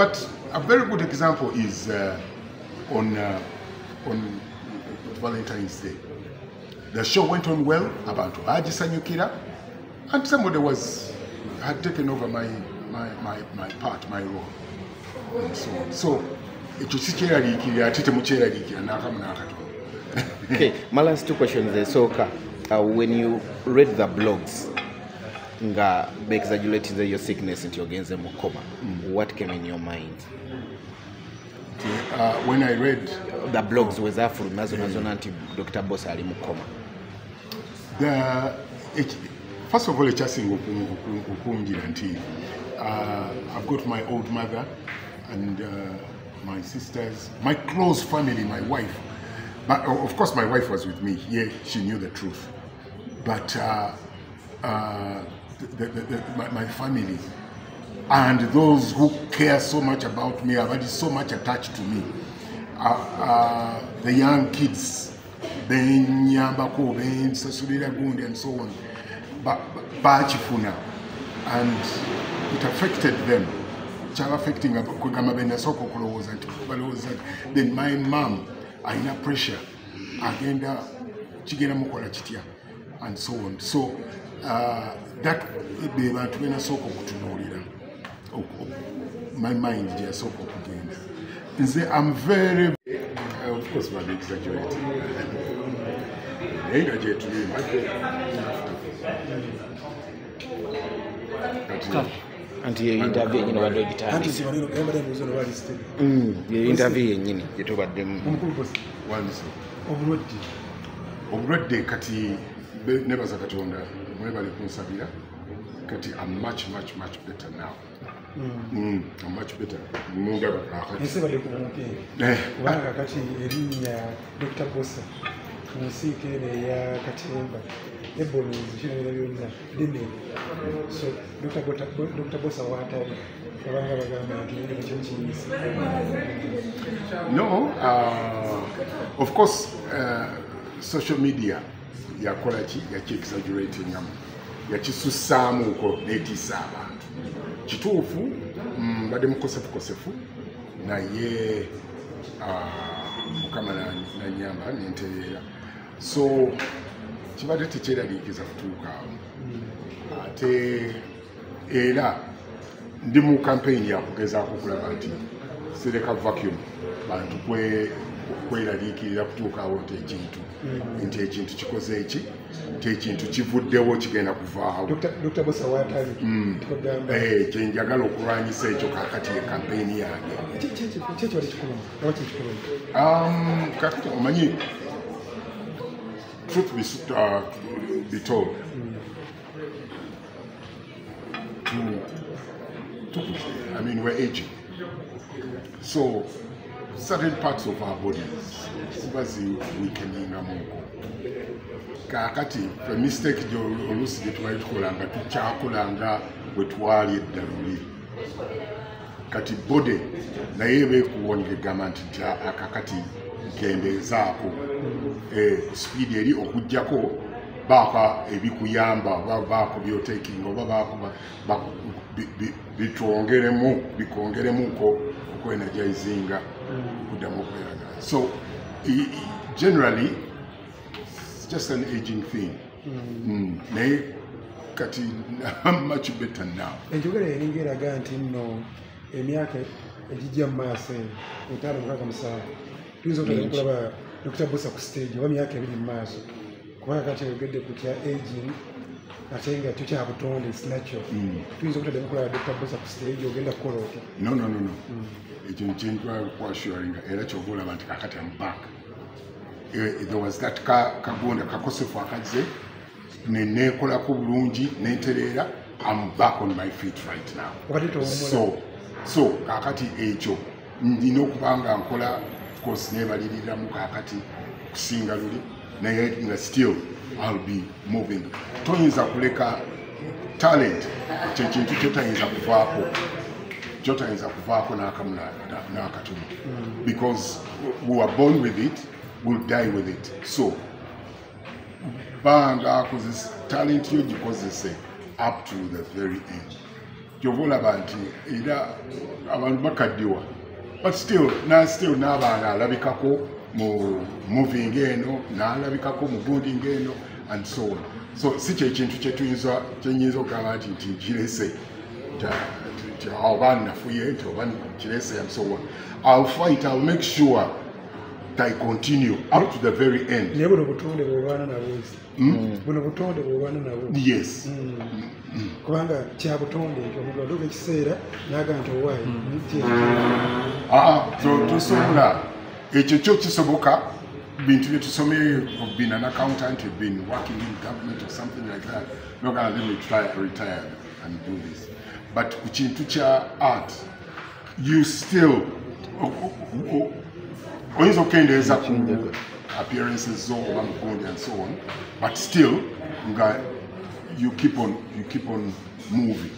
But a very good example is on Valentine's Day. The show went on well, abantu bagisanyukira, and somebody was had taken over my part, my role, and so on. So ekyo sikyeraliikirira, ate temukyeraliikira n'akamu n'akatono. Okay, my last two questions. Esooka, when you read the blogs nga exaggerating your sickness nti ogenze mu coma, what came in your mind? When I read the blogs wezafuluma zona zona nti Dr. Bbosa ali mu coma. First of all, ekyasinga okungira nti I've got my old mother and my sisters, my close family, my wife. But of course my wife was with me. Yeah, she knew the truth. But my family and those who care so much about me, are so much attached to me. The young kids, benyambako, bensasulira gundi and so on, bakifuna, and it affected them. Kyaba affecting kwegamba benasooka okulowooza nti balowooza. Then my mom alina pressure, agenda kigenda mukola kitya and so on. So that be bantu benasooka okutunuulira, my mind gye yasooka okugenda. Nze am very of course babe exaggerating, naye nga gyetuli mbadde. Anti ye interview yennyini obadde ogitandise. Ye interview yennyini gye tubaddemu. Obulwadde kati nebaza Katonda, mwebale kunsabira. Kati I'm much, much, much better now. I'm much better. Mundaba kakati. Ensi badde ku bunkenke, kubanga kakati erinnya Dr. Bbosa mu nsiike eno eya katemba, ebonezi, kino byonna ddene. So Dr. Bbosa waatali, abanga bagamba nti ekyo kiyise. No, of course, social media yakola ki, yakiexaggeratingamu, yakisusaamuko netiisa abantu. Kituufu mbadde mukosefukosefu, naye Mukama nanyamba nentereera. So kibadde tekyeraliikiriza kutuuka awo. Ate era ndi mu campaign yakugezaako okulaba nti sireka vacuum bantu kweraliikirira kutuuka awo nti ekintu kikoze eki, nti ekintu kivuddewo, kigenda kuvaawo. Dr. Bbosa waatali tikagamba. Kyenjagala okulwanyisa ekyo kakati ye campaign yange. Ki ekibadde kikuluma oba kikikuluma? Kakati omanyi, truth be told, to, I mean, we're aging, so certain parts of our bodies ziba zi weakeningamuko. Kakati the mistake oluusi gye tubali tukola nga tukyakola nga bwe twali edda luli, kati body naye beekuwonga egamba nti akakati nkendeezaako ku speed eri, okugjako baako ebikuyamba oba baako byotakinga oba baako bitwongeremu, bikwongeremuko okwenergizinga okuddamu okweyagala. So generally it's just an aging thing. Naye kati I'm much better now. Enjogera eringa eraga nti nno emyaka egijja mu maaso eno, 5, 6, 7, tuyinza okutandika okulaba Dr. Bbosa ku stage, oba myaka 2 mu maaso, kubanga kati oyogedde ku kya aging ate nga kyo kya butonde, it's natural. Tuyinza okutandika okulaba Dr. Bbosa ku stage, ogenda kukola otya? No, ekyo kyentwala kwassuringa, era kyova olaba nti kakati am back. There was that kagonda kakosefu akazze neneekolako bulungi nentereera. I'm back on my feet right now. Wakati towummula. So kakati ekyo ndina okuba nga nkola, of course neebaliriramu kakati kusinga luli, naye nga still I'll be moving. Toyinza kuleka talent, kyekintu kyotayinza kuvaako, kyotayinza kuvaako n'akamu n'akatono, because we were born with it, we'll die with it. So banga akozesa talent yo, gikozese up to the very end. Kyova olaba nti era abantu bakaddiwa, but still still n'abaana alabikako mu moving eno, n'alabikako mu building eno and so on. So si kyekintu kyetuyinza kyenyinza okugamba nti nkirese, nti oba nafuye, nti oba nkirese and so on. I'll fight, I'll make sure that I continue up to the very end. Naye buno butonde bwolwana nabwo, buno butonde bwolwana nabwo. Yes. Kubanga kya butonde ekyo, omuntu atuuka ekiseera n'agamba nti owaayi. Aa, so tosobola, ekyo kyo kisoboka. Bintu bye tusomye, you've been an accountant, you've been working in government or something like that, no, let me try retire and do this. But ku kintu kya art, you still oyinza okukendeeza ku appearances zo oba mugundi and so on, but still nga you keep on moving.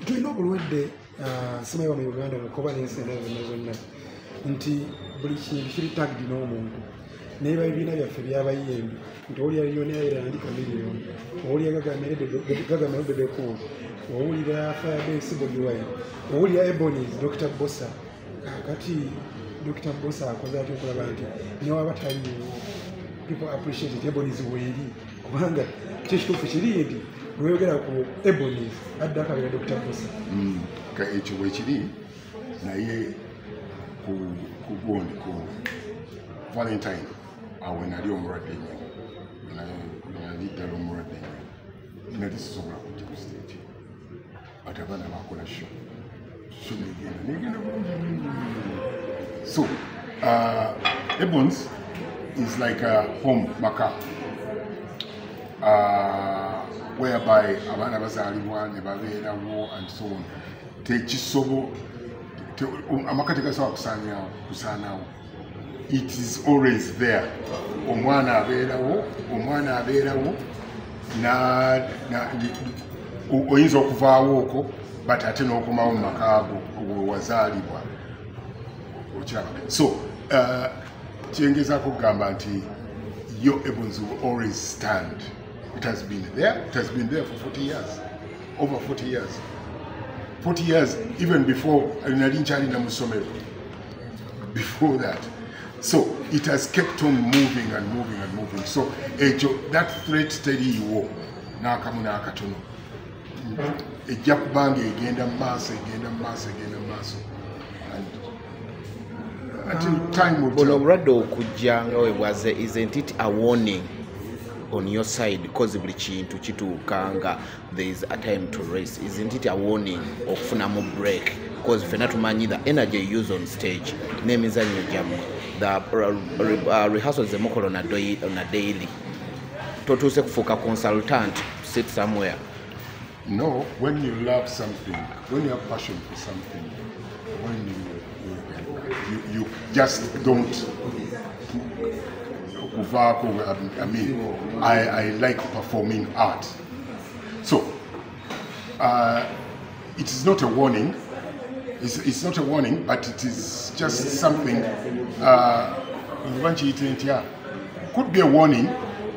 Tulina obulwadde, simanyi mu Uganda mukoba n'ensi endala zonna zonna, nti buli kintu kiri tagged n'omuntu. Naye bibiina byaffe byabayimbi nti owulira Leone Island, Chameleone, owulira Gagamel, Bebe Cool, owulira Firebase, Bobi Wine, owulira Ebonies, Dr Bosa. Kakati Dr Bosa akoze atya okulaba nti newaba taliiwo people appreciate it, Ebonies weeri? Kubanga kyekituufu kiri nti lweyogera ku Ebonies adde akabira Dr Bosa. Ekyo bwekiri, naye ku gundi, ku Valentine awo nali omulwadde nnyo, nali ddala omulwadde nnyo, nali sisobola kujja ku stage, but abaana bakola show, show negenda bulungi. So Ebonies is like a home, maka, whereby abaana bazaalibwa ne babeerawo and so on. Tekisobo amaka tegasobola kusaanawo. It is always there. Omwana abeerawo, omwana abeerawo, oyinza okuvaawo okwo, but ate n'okomawo mu maka ago wewazaalibwa, okiraba? So kyengezaako okugamba nti yo Ebonies will always stand. It has been there, it has been there for 40 years, over 40 years, 40 years, even before nali nkyalina mu ssomero, before that. So it has kept on moving and moving and moving. So ekyo, that threat teriiwo n'akamu n'akatono. Ejja kubanga egenda mu maaso, egenda mu maaso, egenda mu maaso, and until time will Buno tell. Obulwadde okujja nga we bwaze, isn't it a warning on your side? Because buli kintu kituuka nga there is a time to rest. Isn't it a warning okufunamu break? Because fena tumanyi the energy you use on stage n'emizannyo gyammwe, the rehearsals zemukola on a daily. Totuuse kufuuka consultant, sit somewhere? No, when you love something, when you have passion for something, when you just don't kuvaako. I mean, I like performing art. So, it is not a warning. It's not a warning, but it is just something, oba nkiyite ntya? Could be a warning,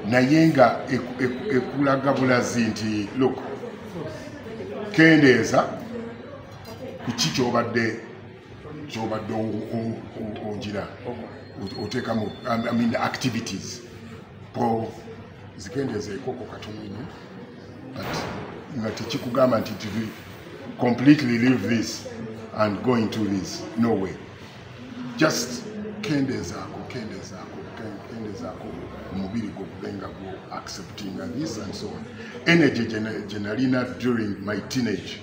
naye nga ekulaga bulazi nti look, kendeeza ku ki kyobadde ogira oteekamu, I mean, the activities po zikendeeza ekoko katono nnyo, but nga tekikugamba nti to completely leave this and go into this. No way. Just kendeezaako, kendeezaako, kendeezaako omubiri gwo gube nga gwo accepting this and so on. Energy gye nalina during my teenage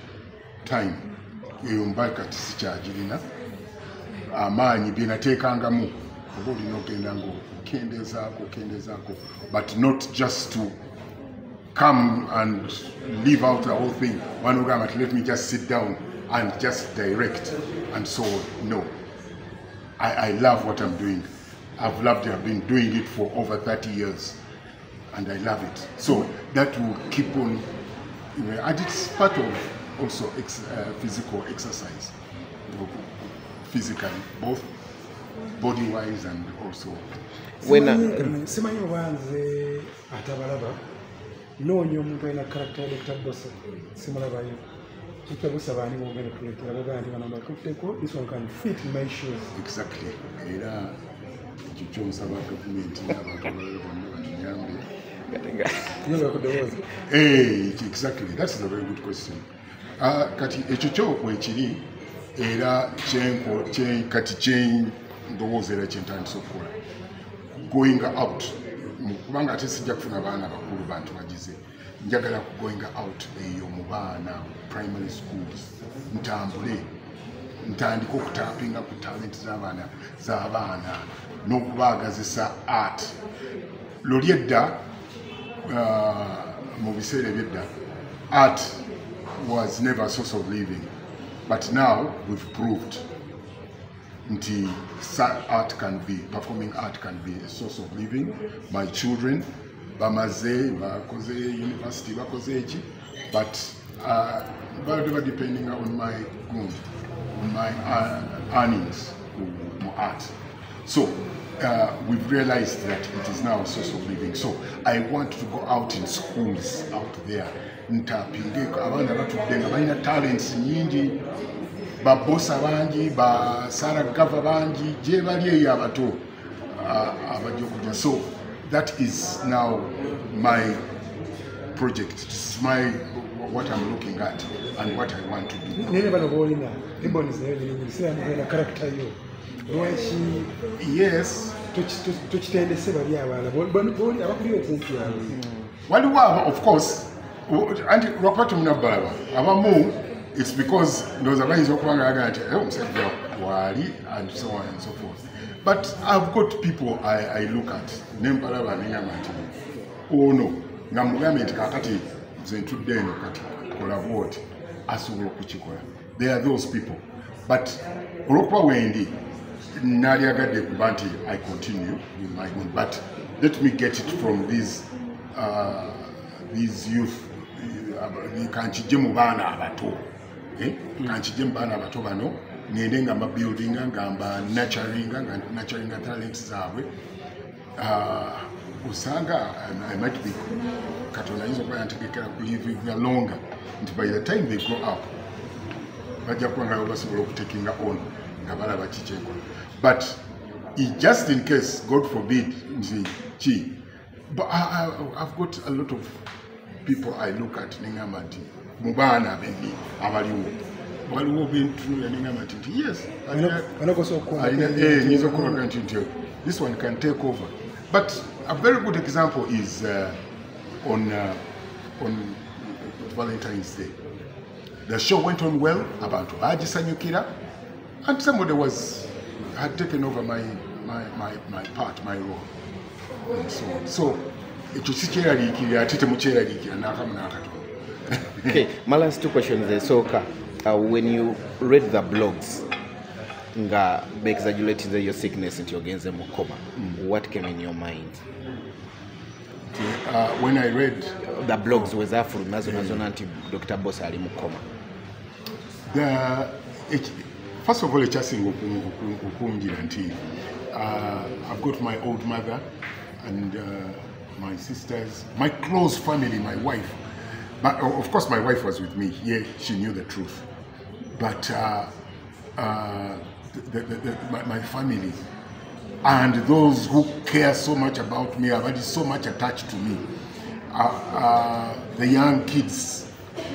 time, eyo mba kati sikyagirina. Amaanyi bye nateekangamu, oba olina okgenda nga okendeezaako, okendeezaako, but not just to come and leave out the whole thing. Wanogamba nti let me just sit down and just direct and so on. No, I love what I'm doing. I've loved it. I've been doing it for over 30 years and I love it. So that will keep on, and it's part of also physical exercise, physically, both body wise and also When, Simanyi oba nze atabalaba, noonya omuntu alina character ya Dr Bosa, simulabayo. Dr. Bbosa baani bogenda tulekera bogaa nti bano bakutteko, this one can fit in my shoes? Exactly, era ekyo kyonsaba gavumenti n'abantu abalala bonna batuyambe. Yongera ku ddoboozi. Exactly, that is a very good question. Kati ekyo kyo wekiri, era kati kyendowooza era kyentandisa okukola, going out, kubanga ate sijja kufuna baana bakulu bantu bagize. Njagala ku going out eyo mu baana, primary schools, ntambule ntandike okutapinga ku talent z'abaana n'okubaagazisa art. Loli edda, mu biseera ebyedda, art was never a source of living, but now we've proved nti art can be, performing art can be a source of living. My children bamaze, bakoze university, bakoze eki, but babadde badepending on my good, on my earnings mu art. So we've realized that it is now a source of living. So I want to go out in schools out there, ntapinge abaana batudde nga balina talents nyingi, ba Bbosa bangi, ba Sarah Gava bangi gye bali eyo abato, abajja okujja. So that is now my project. It's my what I'm looking at and what I want to do. Naye bano boolina, Ebonies, nayo nyini siramubeera character yo, lwaki Yes. tokitendese bali abalala booli abakuli okumpi awo? Waliwo abo, of course, anti lwakuba temunabalaba abamu, it's because ndowooza bayinza okuba nga bagamba nti, "Eh, omusajja waali," and so on and so forth. But I've got people I look at nembalaba neŋamba nti ono, nga mugambe nti kakati nze ntudde eno, kati kola bwoti, asobola okukikola. There are those people, but olwokuba wendi nalyagadde kuba nti I continue with my own, but let me get it from these youth. Kankijje mu baana abato, eh? Kankijje mu baana abato bano, ngende nga mbabuildinga, nga mba nurturinga, nga nurturinga talents zaabwe. Osanga I might be, Katonda ayinza okuba yantegekera ku living longer, nti by the time they grow up bajja kuba nga basobola okutakinga on nga balaba kikyenkola. But just in case, God forbid, nti ki, but I've got a lot of people I look at neŋŋamba nti mu baana benni abaliwo, waliwo bentunulira neŋŋamba nti yes, nyinza okubaga nti this one can take over. But a very good example is on Valentine's Day. The show went on well, abantu bagisanyukira, and somebody was had taken over my part, my role, and so on. So ekyo sikyeraliikirira, ate temukyeraliikira n'akamu n'akatono. Okay, my last two questions. Esooka, when you read the blogs nga exaggerating your sickness nti ogenze mu coma, what came in your mind? When I read the blogs wezafuluma zona zona nti Dr. Bbosa ali mu coma. First of all, ekyasinga okungira nti I've got my old mother and my sisters, my close family, my wife. But of course my wife was with me. Yeah, she knew the truth. But my family and those who care so much about me, are so much attached to me. The young kids,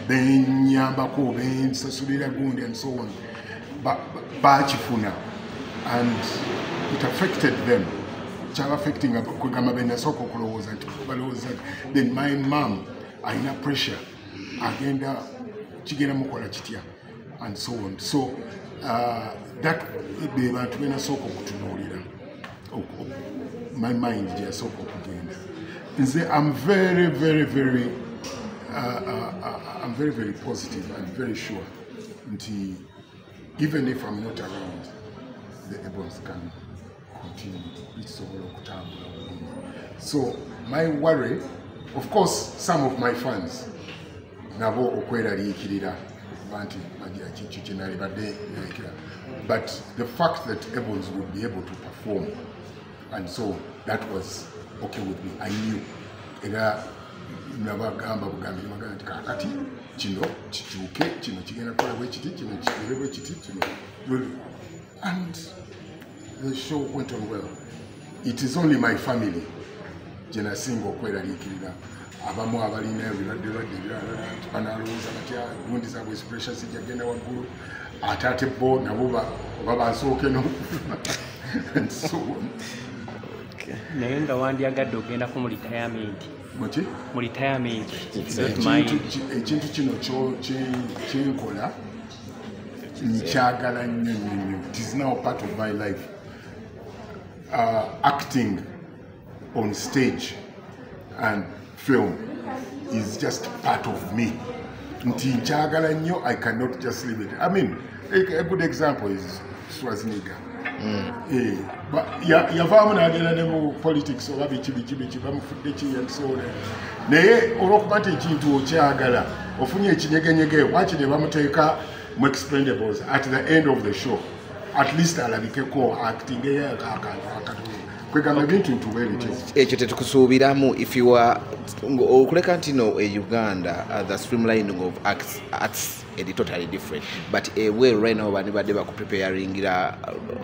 benyambako, bensasulira gundi and so on, bakifuna, and it affected them. Kyaba affecting kwegamba benasooka okulowooza nti balowooza. Then my mom alina pressure, agenda kigenda mukola kitya and so on. So that be bantu benasooka okutunuulira, my mind gye yasooka okugenda. Nze I'm very very very I'm very very positive and very sure nti even if I'm not around, the Ebonies can continue, bisobola okutambula bulungi. So my worry, of course, some of my fans nabo okweraliikirira okuba nti bagira kiki kyenalibadde nalekera, but the fact that Ebonies would be able to perform, and so that was okay with me. I knew, era nabagamba bugambi, nabagamba nti kakati Kino kikyuke, kino kigenda kukola bwe kiti, kino kikole bwe kiti, kino. And the show went on well. It is only my family gye nasinga okweraliikirira. Abamu abalina ebirwadde ebirala banalowooza batya, gundi zaabwe pressure zijja genda waggulu, ate ate bo nabo oba bansooke n'okufa and so on. Naye nga wandyagadde ogendako mu retirement? Muki? Mu retirement, if you don't mind. Ekintu kino kyenkola nkyagala nnyo nnyo nnyo. It is now part of my life. Acting on stage and film is just part of me. Nti nkyagala nnyo, I cannot just leave it. I mean, a good example is Schwarzenegger. Yavaamu n'agenda ne mu politics oba biki biki biki, bamufudde ki and so on. Naye olw'okuba nti ekintu okyagala, ofunye ekinyegenyege, waaki ne bamuteeka mu Expendables at the end of the show. At least alabikeko acting akantu akatono. Kwegamba ebintu ntuwe bityo. Ekyo tetukusuubiramu if you are okuleka nti no e Uganda, the streamlining of acts eri totally different, but ebweru right now bandibadde bakupreparingira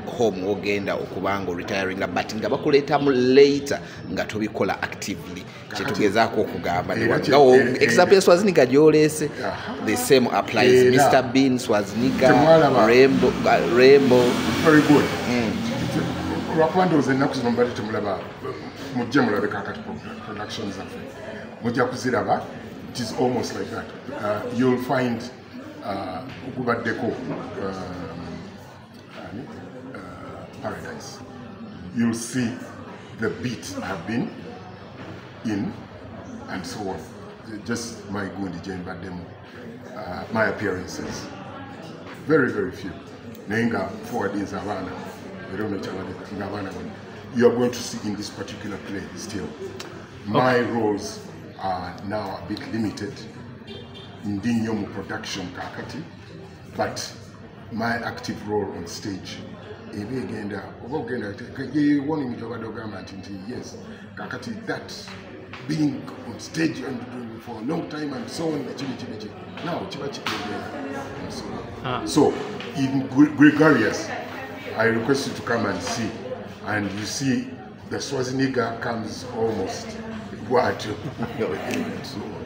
home ogenda okubanga retiringa, but nga bakuleetamu later nga tobikola actively. Kyetugezaako okugamba nga example ya Schwarzenegger gy'oleese, the same applies. Mr Bean, Schwarzenegger, Rambo. Very good. Lwakuba ndowooza ennaku zino mubadde temulaba, mujje mulabe kakati production zaffe, mujja kuziraba. It is almost like that. You'll find ogubaddeko Paradise, you'll see the beat I've been in and so on. Just my gundi gye mbaddemu, my appearances very very few, naye nga forwardinze abaana era onokyabadde nga abaana bano you are going to see in this particular play. Still my roles are now a bit limited, ndi nnyo mu production kakati, but my active role on stage eba egenda oba ogenda warning gyobadde ogamba nti yes, kakati that being on stage and for a long time and so on, biki biki biki, now kiba kikendera and so on. So in Gregarious, I request you to come and see, and you see the Schwarzenegger comes almost bw'atyo and so on.